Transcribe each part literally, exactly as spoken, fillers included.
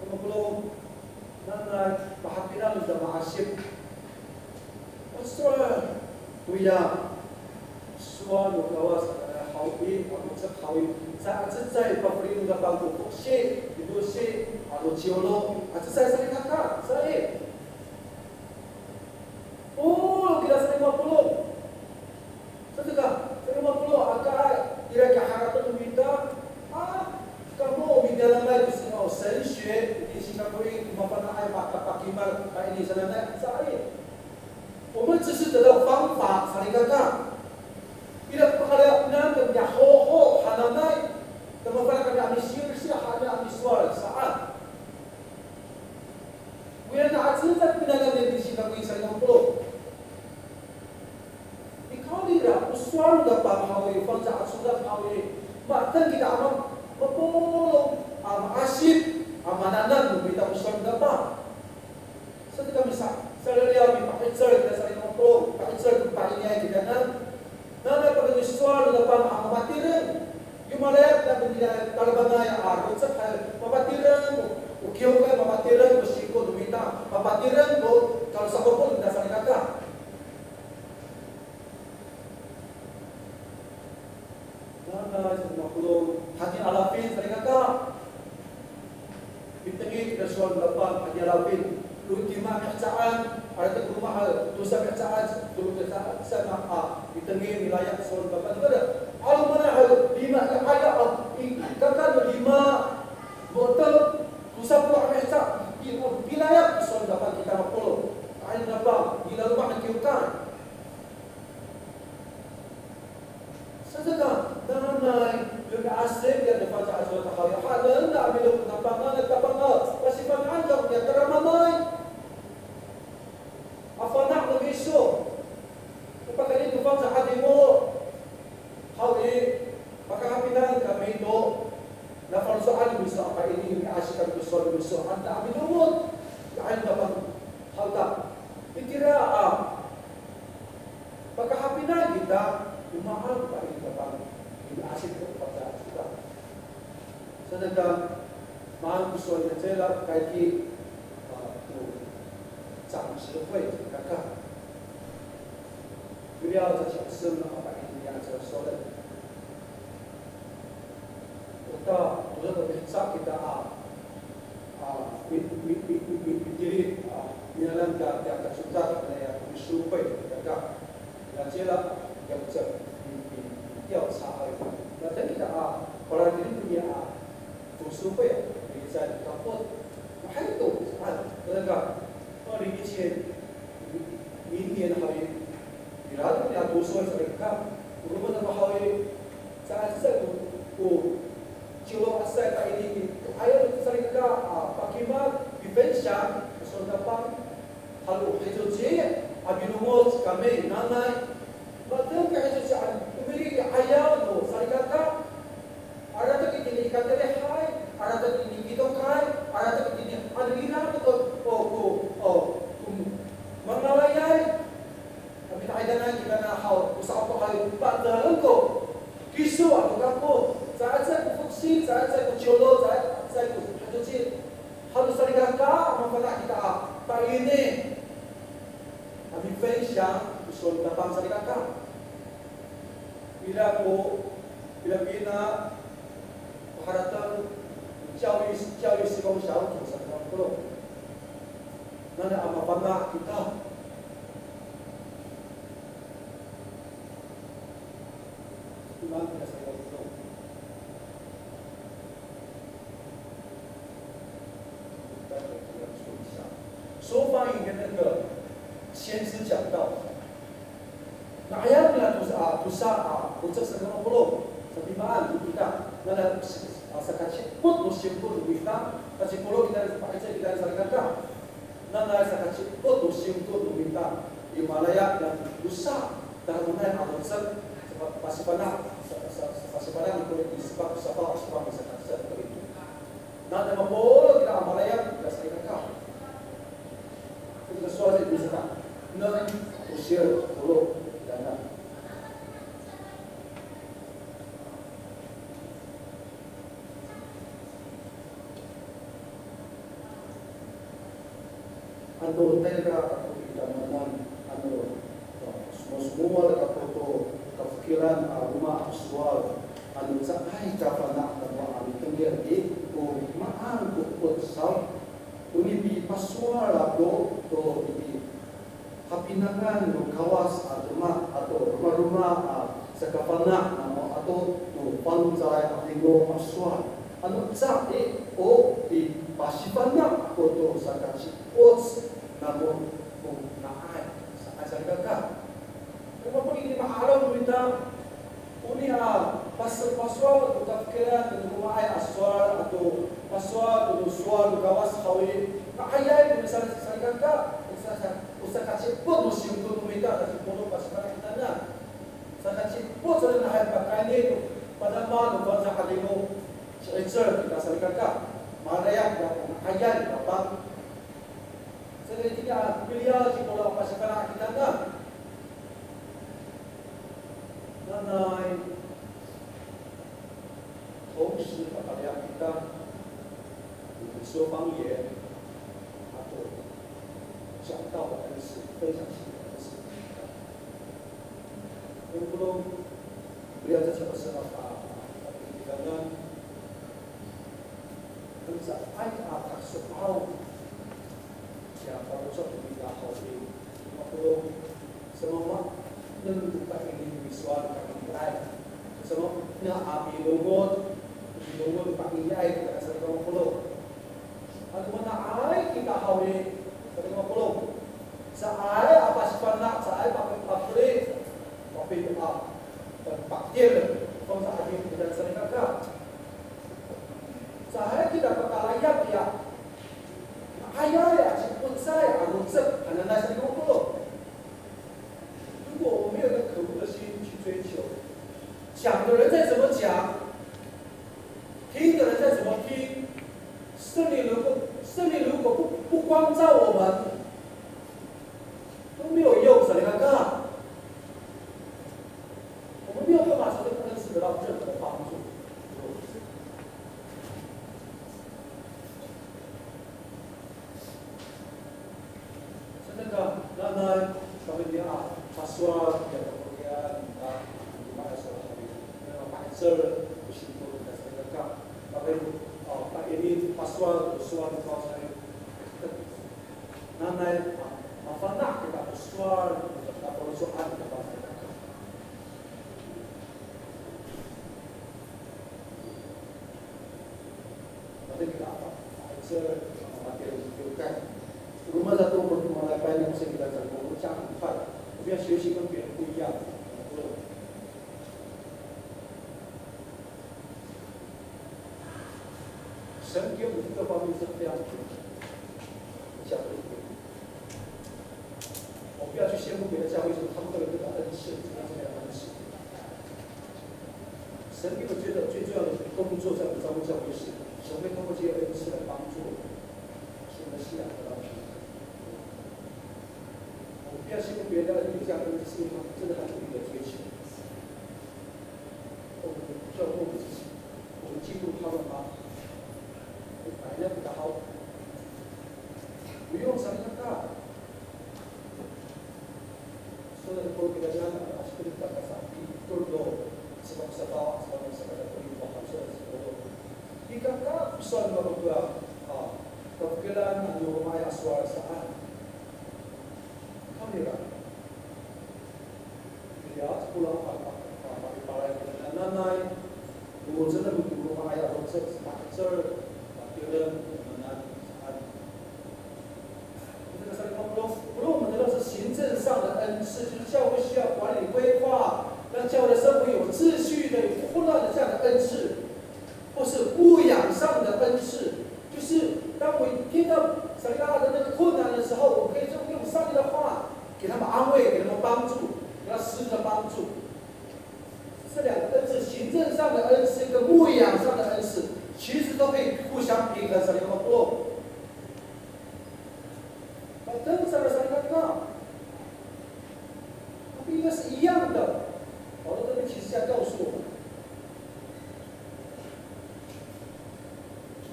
Polong, nanay mahapinang no mita ma'asip. O sowal toya sowal no Kawas, a, haw i, a, mo^cel haw i, sa, a, cecay pafeli no Tapang ko fosi, i fosi, a, no Ciyolo, a, cecay salikaka, sa i. O, kira sa lima polo'. Sa teka, sa lima polo', aka, ira kiya harateng no mita. A, kamo, o mita nanay ko singko, 神学, i singko ko i, mafana'ay, makapakimal, a, ini sananay, sa i. 我们只是得到方法, salikaka. Ira ko pakayni kami a hoho, hananay. Ira ko pakayni kami a misilsil, hananay a misowal, saan. Oya na a cecay pinangan ni Singkakoy sa lima polo'. Nikawrira, o sowal no Tapang haw i, fangcal a codad haw i, mateng kita a ma-, mapolong, a ma'asip, a mananam no mita o sowal no Tapang. Sa teka misa, salaliyaw mipa'icel kita sa lima polo', pa'icel to pa'iniay kitanan. Nanay pakayni sowal no Tapang a mamatireng. Yo malayap kita, kita talebangay a rocep hay, mapatireng ko, o kiwkay mapatireng ko singko no mita, mapatireng ko kalosakopon no mita salikaka. Nanay sa lima polo', hatini alafin salikaka. Mitengil kita sowal no Tapang, hatini alafin. Lo tima mihecaan, ira to ko roma haw, tosa mihecaan, tolo mihecaan, sa ma, a, mitengil milayap sowal no Tapang. Nika da, 'alomanay haw, lima, i, aya, a, i, kaka no lima, mo^tep, tosa polo' a miheca, i, o, milayap sowal no Tapang kita mapolong. Ay no Tapang, nilaloma' no kiwkay. Sa teka, nanay, yo miasip ya to fangcal a codad haw i, hanen a milongoc no Tapang, nanay Tapang a pasifana'an kamo ya tadamaanay a fana' no miso. O pakayni to fangcal a codad haw i, pakahapinang kami to nafaloco'an no miso a pa'ini, miasip kami to sowal no miso, ano a milongoc, ya, ay no Tapang haw ta. Itira a pakahapinang kita, o maan ko pa'ini no Tapang, miasip to fangcal a codad. Sa teka, maan ko sowal i, cecay kayki, a, to 长智慧 kaka. Ira caciyaw saan a pa'ini a caciyaw sowal. O ta, tosa to miheca kita a, a, mi, mi, mi, mi, mi, mitilid, a, minanam ta, ta, ta, codad, a, ya, misopay, kaka. Nacila, ya, mi, mi, mi, 调查 a, na, ta, kita a, palatilid niya a, misopay, a, milicay, kapot. Mahaen to, saan, talaga. O, 二零一七年, 明年 haw i, ira to niya tosoy salikaka. O roma sa haw i, saan sa ko, ko, Ciyolo a cecay pa'ini, ayaw to salikaka, a, pakimad, pifensya, sowal no Tapang, halo hicoci, a milongoc kami, nanay. Matengil hicoci, a, o miri i ayaw no salikaka. Aratek itini i katelihay, aratek itini i kitokay, aratek itini ano ira to ko, o, ko, o, ko mangalayay. Kami, taydanan kita na haw, o sa'opo hay, pateng ko kiso ato kako. Caay ko fosil, caay ko ciyolo, caay ko hatosil. Halo salikaka, mafana' kita a pa'ini. Kami fensya, o sowal no Tapang salikaka. Ira ko, ira pina, paharateng, 教育, 教育事工小组 sa ko. Nanay a mafana' kita. Imaan kita sa ko. 说翻译跟那个先知讲道。 Na, ayaw nira tosa, a, tosa, a, rocep saka lima polo', sapimaan to kita, nanay, a, saka ci'epod no simpol no mita, saka cipolo' kita, pakayni kita salikaka. Nanay saka ci'epod no simpol no mita, i malaya nira tosa, tadamaanay a rocep, sa, pasifana', sa, sa, sa, pasifana' no ko i sepat, sepat, sepat, saka, saka, Nanay mapolong kira a malayap, kira salikaka. Kira sowal sa i, miheca. Enem, tosir, tolo, kira na. Ano tayra kako i tamowanan, ano, uh, somowal kako to kafokilan a roma a sowal, ano caay ka fana' namo a mitengil i, o maan ko 'ot saw, o nipipasowal ako to i hapinangan no Kawas a demak ato romaroma a sakafana' namo ato no fangcalay a 'Adingo a sowal. Ano caay o pipasifana' ako to sakaci'oc namo ko nga'ay. Saan salikaka. Roma ko ini ma'araw no mita. Oni a pas-, pasowal to kafokilan no romaay a sowal ato pasowal to no sowal no Kawas haw i, nga'ayay ko mita salikaka. O saka, o sakaci'epod no singko no mita, saka singko no pasifana' kitanan. Sakaci'epod sa nga'ay pakayni to padama no fangcalay 'Adingo. Ci'icel kita salikaka. Marayak kita, nga'ayay kita pa. Sa itini a miliyas i, kora pasifana' kitanan. Nanay, 同时 papalaya kita, 我们说方言，ato 讲道的恩赐，分享信仰的恩赐。Polong, polong, beliau 在这个时候啊，啊，啊， Ano caay a kaso'aw, ya faloco' to mita haw i, mapolong, samaanen ko pa'ini misowal no pa'iniay. Samaanen a milongoc, milongoc no pa'iniay, kita salikaka mapolong. Ano mana'ay kita haw i, salikaka mapolong. Caay a pasifana', caay papeli, papeli a, patil, fangcalay 'Adingo kita salikaka. Caay kita pakalayak ya. Nga'ayay a ci'ocay a rocek hananay salikaka mapolong. 如果我们没有一个渴慕的心去追求，讲的人再怎么讲，听的人再怎么听，圣灵如果，圣灵如果不，不光照我们，都没有用，salikaka. 我们没有办法从这个恩赐得到任何的帮助。Sa, nanay kami niya a pasowal, ya, kapatid, a, ma'asal kami. Ma'asal, singko, salikaka. Kami, a, pa'ini pasowal, sowal, sowal, sowal. Nanay, a, mafana' kita ko sowal, ko faloco'an kita. Mati kita apa? Ma'icel, mati kita. Roma sato, malapay na ko sa kita sa, 我们讲很快，我们要学习跟别人不一样。 神给我们各方面是非常全面的，讲的。我们不要去羡慕别的教会，说他们都有这个恩赐，他们没有恩赐。神给我觉得最重要的工作，在我们教会，教会是，神会通过这些恩赐来帮助我们，使我们的信仰得到平衡。我们不要羡慕别人的恩赐，这样的恩赐，他们真的很努力的追求。 我们就问自己，我们嫉妒他们吗？我们哪一样比较好？不用想那么大。所以我给大家讲，还是不能讲啥，比更多，什么什么什么什么的，不用说，好像是不用。你刚刚不算那么多啊，啊，都跟他们有买啊，说啊啥啊，看你了。 Iya, sekolah apa, apa, apa, apa, nanay. Lumoc no mita, ma'araw to, ma'araw, ma'araw, nanay, saan. 这个三个不，不论我们得到是行政上的恩赐，就是教会需要管理规划，让教会的生活有秩序的、有混乱的这样的恩赐，或是牧养上的恩赐，就是当我听到撒利拉的那个困难的时候，我可以用，用上帝的话 给他们安慰，给他们帮助，给他实质的帮助。这两个恩赐，行政上的恩赐跟牧养上的恩赐，其实都可以互相平衡，salikaka mapolong. Bahkan salah satu kata, tapi 应该是一样的。保罗这边其实是要告诉我们，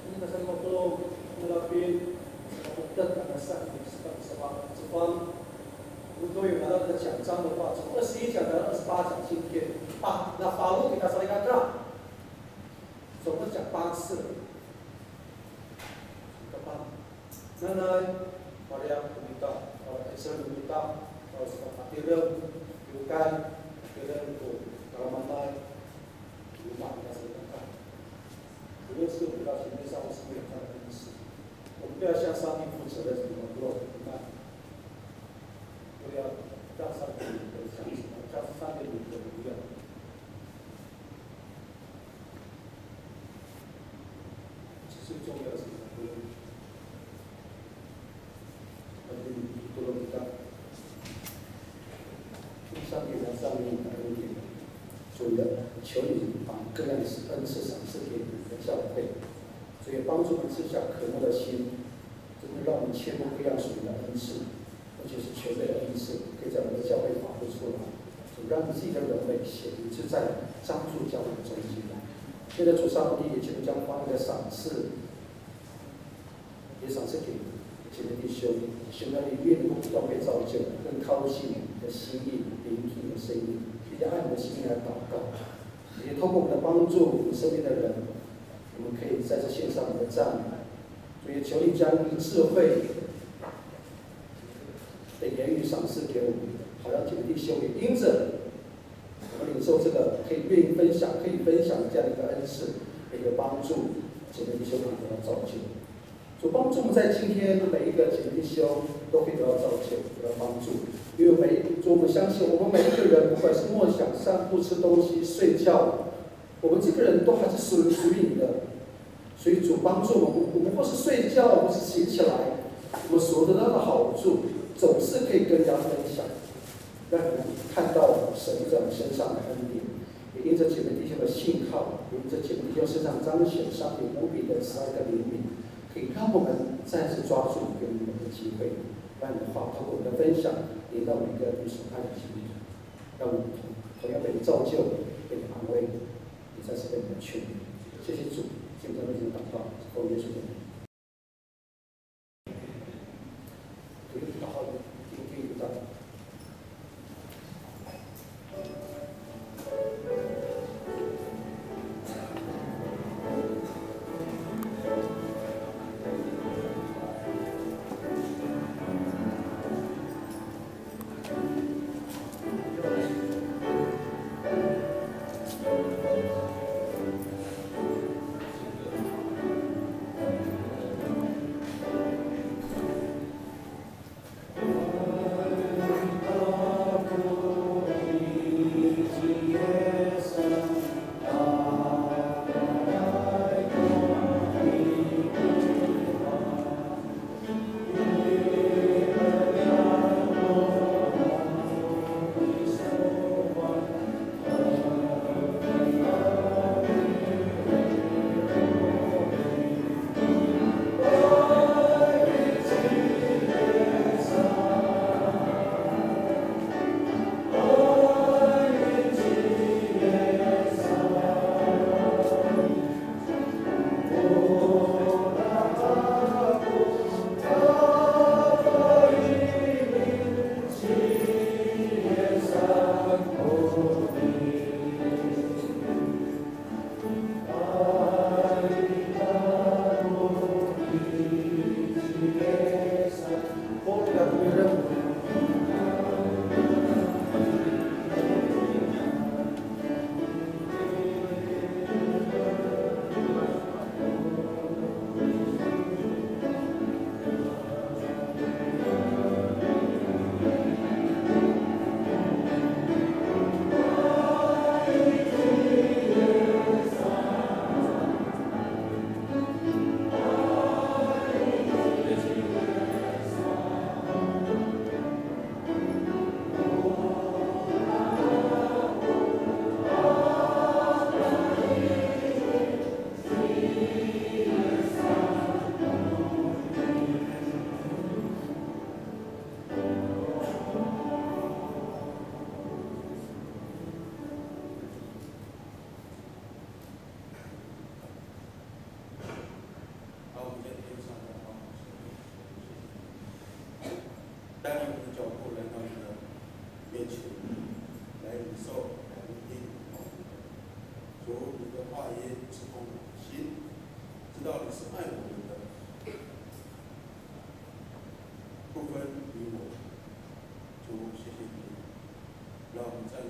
Ini pasal mapolong, malapit, 我们都有拿到这个奖章的话，从二十一奖拿到二十八奖，今天八，那法国给他上一个大，总共讲八次了，一个八。Nanay, Maria kumita, Israel kumita, sa patireng, yokay, patireng ko kalamanay, loma' kita sa i kaka. 我们是回到前面上次没有看的恩赐，我们都要向上帝负责任，怎么做？你看，为了让上帝的想什么，让上帝的荣耀。其实重要的是什么？ 上帝的上帝的恩典，主的求你把各样的恩赐赏赐给你的教会，主也帮助我们赐下渴慕的心，真的让我们切慕各样属灵的恩赐，尤其是全备的恩赐，可以在我们的教会发挥出来。主让你自己的荣美显明就在帮助教会的中间。现在主上帝也求你将方面的赏赐 也赏赐给姐妹弟兄，希望你愿意不断被造就，更靠近你的心意，聆听你的声音，并且按你的心意来祷告。也透过我们的帮助，我们身边的人，我们可以在这献上我们的赞美。主也求你将智慧的言语赏赐给我们，好让姐妹弟兄也因着我们领受这个，可以愿意分享，可以分享这样的一个恩赐，一个帮助，姐妹弟兄们得到造就。 主帮助我们在今天每一个姐妹弟兄都可以得到造就，得到帮助。因为每一主，我们相信，我们每一个人，不管是默想、散步、吃东西、睡觉，我们这个人都还是属于属于你的。所以主帮助我们，我们或是睡觉，或是醒起来，我们所得到的好处，总是可以跟人家分享，让人看到神在我们身上的恩典。 也因着姐妹弟兄的信靠，也因着姐妹弟兄身上彰显上帝无比的慈爱跟怜悯，可以让我们再次抓住有你们的机会，让你的话透过我们的分享，引导每个弟兄爱的基督徒，让我们同同样被你造就，被你安慰，也再次被你们劝勉。谢谢主，听我们的祷告，奉耶稣的名。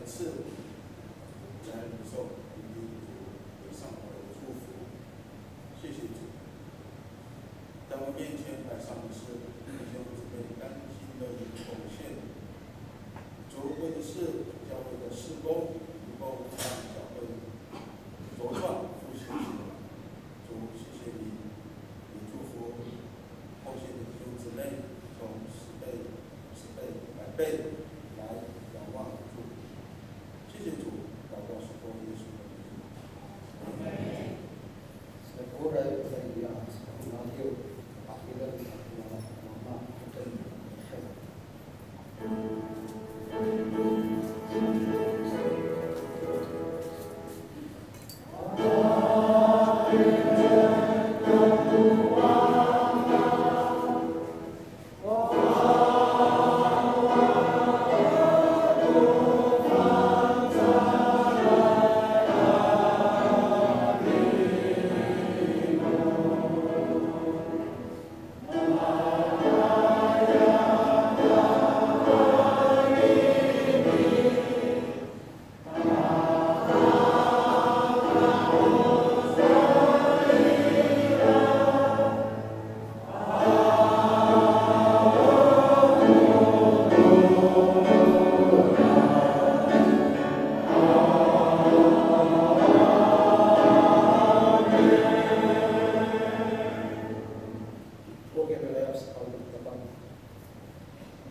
次来领受主以上的祝福。谢谢主。在我面前摆上的是弟兄姊妹甘心乐意奉献。主，为的是教会的事工，能够让教会茁壮复兴起来。主，谢谢你，也祝福奉献的弟兄姊妹从十倍、十倍、百倍来仰望主。谢谢主，祷告是奉耶稣的名。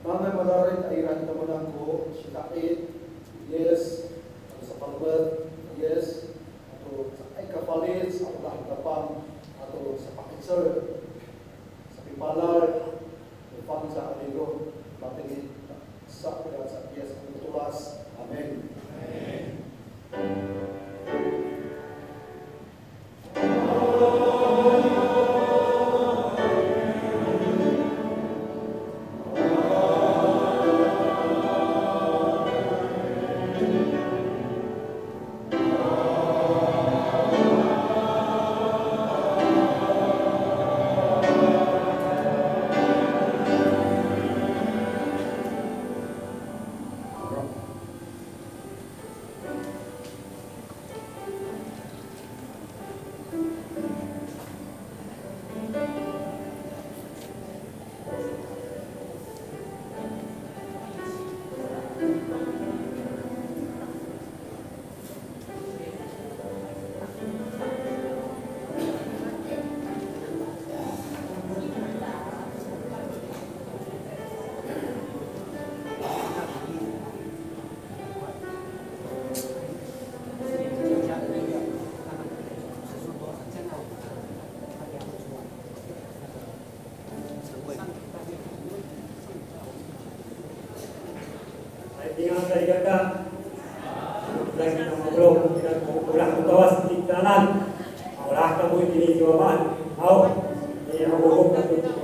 Nanay mararid a ira i tamowanan ko Sita'it, yes, ato sapalemed, yes, ato caay ka falic a olah no Tapang, ato sapa'icel, sapipalal, to Fangcalay Tireng, matengil sa ko Tapang, yes, ato tolas. Amin. Ay, pingan sa i kaka. Sa kita ma'orong, kita ko olah no Kawas i titaanan. Olah kamo itini i Wamaan. Haw, i, haw, haw, kato, so,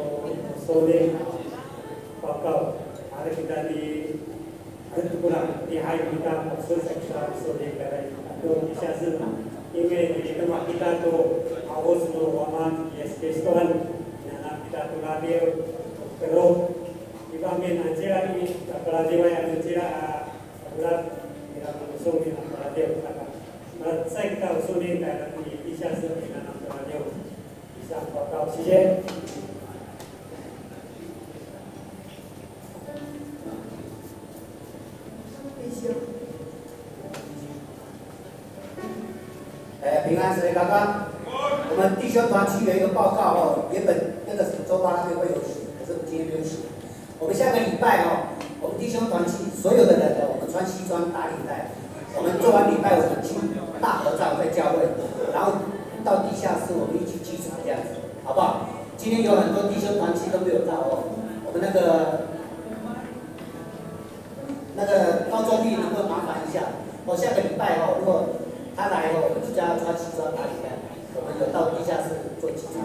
so, ni, pakaw. Ari kita di Ato ko lihay kita, maksud sa kita, so di kada ato, isa sa, imi, kita makita to, awas no Wamaan Yis Kristoan, nanam kita to radiw, pero, iba min ancira i, kaparadiway ancira, a, ulat, ira mansong i, kaparadiw, saka, sa kita usonin, kada, isa sa, nanam to radiw. 以上报告，谢谢。哎，平安，各位刚刚，我们弟兄团契有一个报告哦，原本那个周八那边会有写，可是我们今天没有写。 我们下个礼拜哦，我们弟兄团契所有的人呢，我们穿西装打领带，我们做完礼拜我们去大合唱在教会，然后到地下室我们一起祭祖这样子，好不好？今天有很多弟兄团契都没有到哦，我们那个那个高中立能不能麻烦一下？哦，下个礼拜哦，如果他来哦，我们就叫他穿西装打领带，我们有到地下室做祭祖，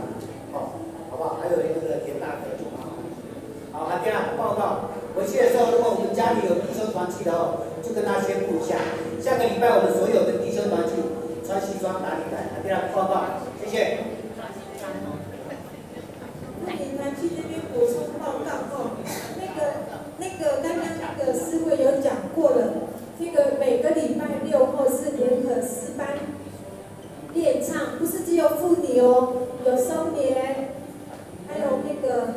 哦，好不好？还有那个田大哥就麻烦一下。 好，阿爹报告。回去的时候，如果我们家里有弟兄团契的哦，就跟他宣布一下。下个礼拜我们所有的弟兄团契穿西装打领带，阿爹报告，谢谢。那你们去那边补充报告哦。那个、那个，刚刚那个司会有讲过了，那个每个礼拜六或是联合诗班练唱，不是只有妇女哦，有松年，还有那个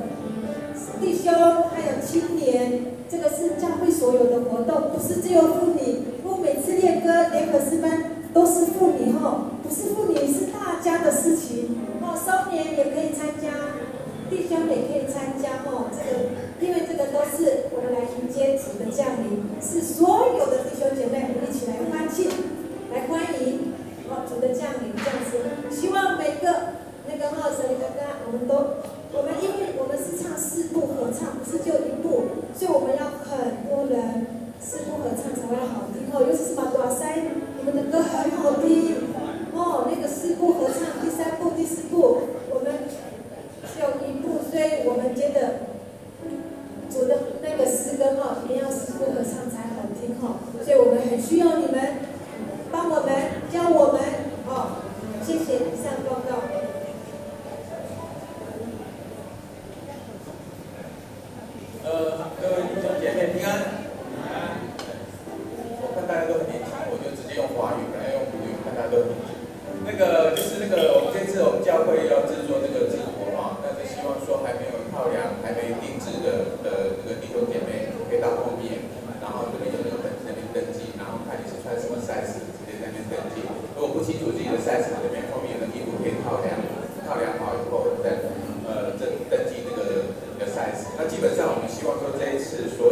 弟兄，还有青年，这个是教会所有的活动，不是只有妇女。我每次练歌，联合诗班都是妇女吼，不是妇女，是大家的事情。哦，松年也可以参加，弟兄也可以参加哦。这个，因为这个都是我们来迎接主的降临，是所有的弟兄姐妹，我们一起来欢庆，来欢迎哦主的降临，这样子。希望每个那个哈，所以刚刚我们都，我们因为我们是唱四部合唱，不是就一部，所以我们要很多人四部合唱才会好听哦。尤其是马多塞，你们的歌很好听哦。那个四部合唱，第三部、第四部，我们只有一部，所以我们觉得主的那个诗歌哈，一定要四部合唱才好听哈。所以我们很需要你们帮我们教我们哦。谢谢，以上报告。呃，各位弟兄姐妹平安。我看大家都很年轻，我就直接用华语，不要用母语，看大家都很年轻。那个就是那个，我们这次我们教会要制作这个制服啊，那就希望说还没有套量、还没定制的的那个弟兄姐妹可以到后面，然后这边有那个登那边登记，然后看你是穿什么 size。 直接在那边登记。如果不清楚自己的 size，这边后面有个衣服可以套量，套量好以后再呃登登记那个那个 size。那基本上我们希望说这一次所